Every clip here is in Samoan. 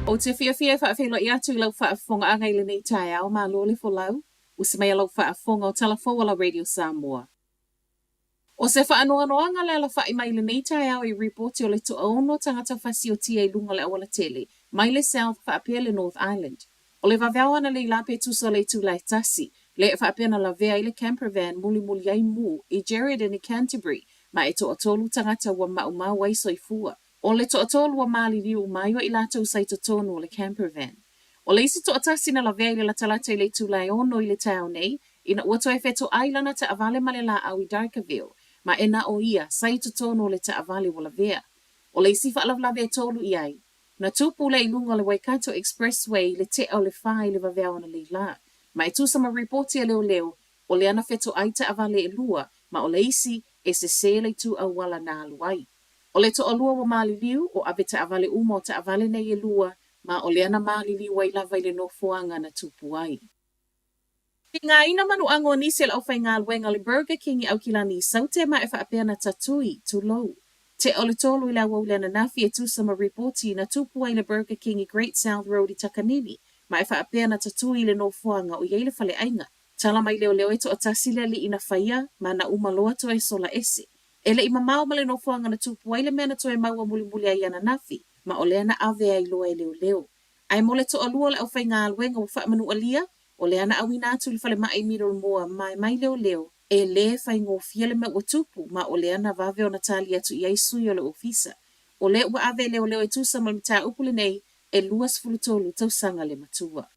Ou te fiafia e faafeiloai atu i lau faafofogaaga i lenei taeao, malo le folau. Usi mai a lau faafofoga o tala fou a la Radio Samoa. O se faanoanoaga le alafai mai i lenei taeao i ripoti o le toaono tagata fasiotia i luga o le aualatele mai le South faapea le North Island. O le vaveao analeila pe tusa o le itula e tasi, lea e faapea na lavea ai le camper van mulimuli ai mu i Geraldton i Canterbury ma e toatolu tagata ua maumau ai soifua. O le toatolu ua maliliu uma ai o i latou sa i totonu o le camper van. O le isi toatasi na lavea i le latalata i le itula e ono i le taeao nei, ina ua toe fetoai lana taavale ma le laau i Dargaville, ma e na o ia sa i totonu o le taavale ua lavea. O le isi faalavelave e tolu i ai, na tupu lea i luga o le Waikato Expressway i le tea o le fa i le vaveao analeila. Ma e tusa ma ripoti a leoleo, o lea na fetoai taavale e lua, ma o le isi e sesē le itu auala na alu ai. O le toalua ua maliliu, o avetaavale uma o taavale nei e lua, ma o lea na maliliu ai lava i le nofoaga na tupu ai. Tigaina manuaga o nisi o le aufaigaluega o le Burger King i Aukilani i Saute ma e faapea na tatui, tulou. Tea o le tolu i le aoauli ananafi e tusa ma ripoti na tupu ai le Burger King i Great South Road i Takanini ma e faapea na tatui i le nofoaga o i ai le faleaiga. Tala mai leoleo e toatasi le alii na faia ma na uma loa toe sola ese. E le i mamao ma le nofoaga na tupu ai le mea na toe maua mulimuli ai ananafi, ma o lea na ave ai loa e leoleo. Ae mo le toalua o le aufaigaluega ua faamanualia, o lea na auina atu i le falemai i Middlemore ma e mai leoleo, e lē faigofie le mea ua tupu, ma o lea na vave ona tali atu i ai sui o le ofisa. O lea ua ave e leoleo e tusa ma le mataupu lenei, e 23 tausaga le matua.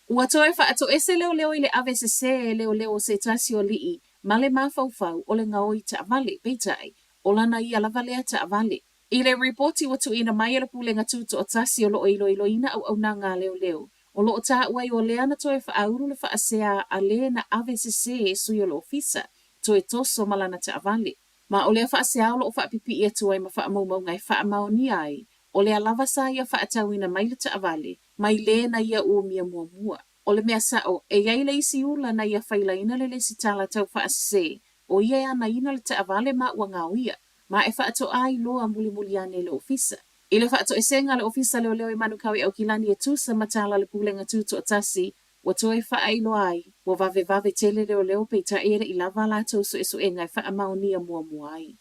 Ua toe faatoese leoleo i le ave sesē e leoleo o se tasi o alii ma le mafaufau o le gaoi taavale, peitai, o lana ia lava lea taavale. I le ripoti ua tuuina mai e le Pulega Tutoatasi o lo o iloiloina auaunaga a leoleo, o lo o taua ai o lea na toe faaulu le faasea a le na ave sesē e sui o le ofisa, toe toso ma lana taavale. Ma o lea faasea o lo o faapipii atu ai ma faamaumauga e faamaonia ai, o lea lava sa ia faatauina mai le taavale, mai lē na ia umia muamua. O le mea sa'o, e i ai le isi ula na ia failaina le lesitala tau faasesē, o ia e anaina le taavale ma ua gaoia, ma e faatoā iloa mulimuli ane i le ofisa. I le faatoesega a le Ofisa Leoleo i Manukau i Aukilani e tusa ma tala a le Pulega Tutoatasi, ua toe faailoa ai, ua vavevave tele leoleo peitai e le i lava a latou suesuega e faamaonia muamua ai.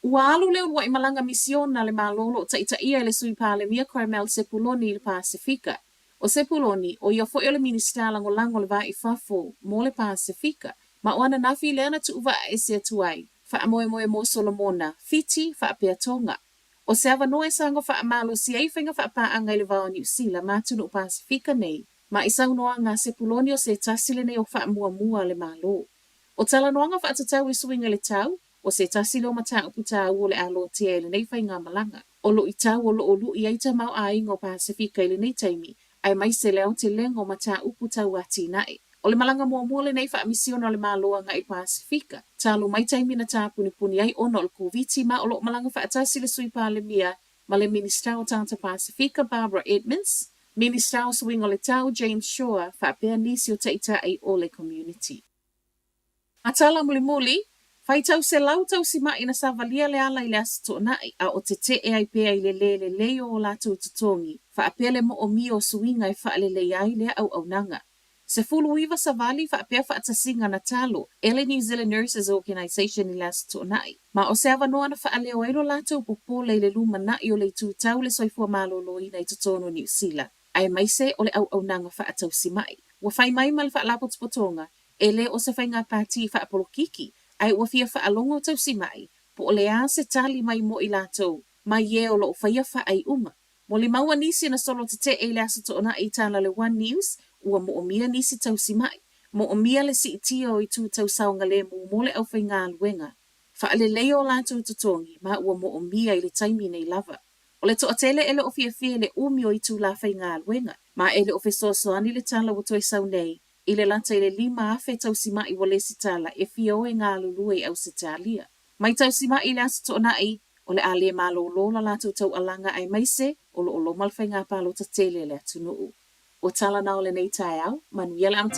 Ua alu le uluai malaga misiona a le Malo o lo o taitaia e le Sui Palemia Carmel Sepuloni i le Pasefika. ʻO Sepuloni, ʻo ia foi o le Minisita Lagolago o le Va i Fafo mo le Pasefika, ma o ananafi lea na tuuvaa ese atu ai, faamoemoe mo Solomona, Fiti, faapea Tonga. ʻO se avanoa e saga faamalosi ai faiga faapaaga i le va o Niu Sila ma atunuu Pasefika nei, ma i saunoaga a Sepuloni o se tasi lenei o faamuamua a le Malo. ʻO talanoaga faatatau i suiga i le tau, o se tasi lea o mataupu taua o le a lotea i lenei faigamalaga. O luitau o lo o luʻi ai tamaoaiga o Pasefika i lenei taimi, aemaise le aotelega o mataupu tau atinae. O le malaga muamua lenei faamisiona o le Malo agai i Pasefika, talu mai taimi na tāpunipuni ai ona o le Koviti ma o lo o malaga faatasi le Sui Palemia ma le Minisita o Tagata Pasefika Barbara Edmonds, Minisita o Suiga o le Tau James Shaw faapea nisi o taitai o le community. A tala mulimuli, faitau selau tausimaʻi na savalia le ala i le Aso Toonai, a o teteʻe ai pea i le lē lelei o o latou totogi, faapea le moomia o suiga e faaleleia ai lea auaunaga. 19 savali faapea faatasiga na talo e le New Zealand Nurses Organisation i le Aso Toonai, ma o se avanoa na faaleo ai lo latou popole i le lumanaʻi o le itu tau le soifua maloloina i totonu o Niu Sila, aemaise o le auaunaga faatausimaʻi. Ua fai mai ma le Faalapotopotoga E le o se faiga pātī faapolokiki, ae ua fia faalogo tausimaʻi po o le a se tali mai mo i latou mai e o lo o faia faaiuga. Molimau a nisi na solo teteʻe i le Aso Toonai i tala le One News, ua moomia nisi tausimaʻi. Moomia le siitia o itu tau saogalemu mo le aufaigaluega. Faaleleia o latou totogi ma ua moomia i le taimi nei lava. O le toatele e le o fiafia i le umi o itulā faigaluega, ma e le o fesoasoani le tala ua toe sau nei I le lata i le 5,000 tausimaʻi ua lesitala e fia o e galulue i Ausetalia. Mai tausimaʻi i le Aso Toonai, o le a lē malōlō la latou taualaga aemaise o lo o loma le faiga palota tele a le atunuu. Ua tala na o lenei taeao, manuia le amataga.